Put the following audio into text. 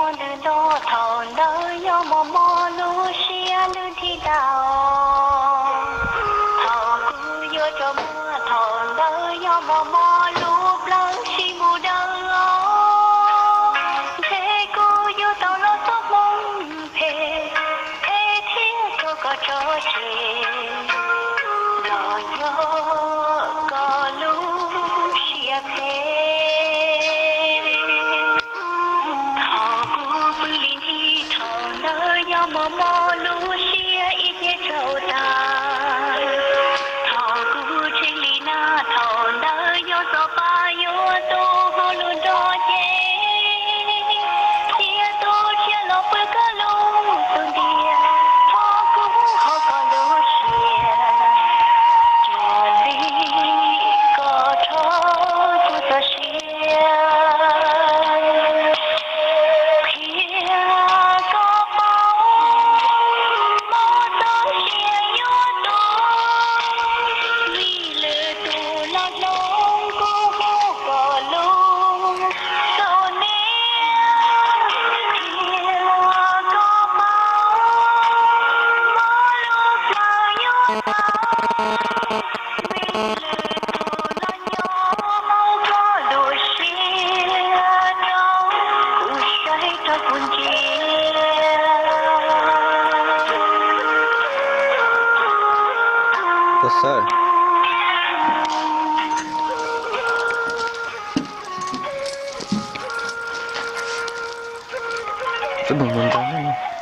Ntws nto thaum ntawd yog mos mos lub siab lwj nthi ntau. Thaum kuv yuav rov muaj thaum ntawd yog mos mos lub plawv sib mus dawb os. Ntshe kuv yuav tau los txoj hmoo phem es thiaj tuag kom tso tseg los yog koj lub siab phem. Thaum kuv pw li nthi thaum ntawd yog mos mos lub siab ib tiam tsaus tas. Thaum kuv tseg li nag thaum ntawd yog xov pab yuav tu hauv lub nrog cev. Thiab tu tsiaj los pw koj lub tus ntiag, thov kuv hauv koj lub siab, cuag li koj rho kuv txoj sia. Qhia koj paub, mob txoj sia yuav tuag, vim lwm tus los hloov kuv hu koj lub kaus hniav. Qhia koj paub, mob lub plawv yuav tau, vim lwm tus los nyob hauv koj lub siab rau, kuv saib rau kuv ntsia. Tus mus mus ntag.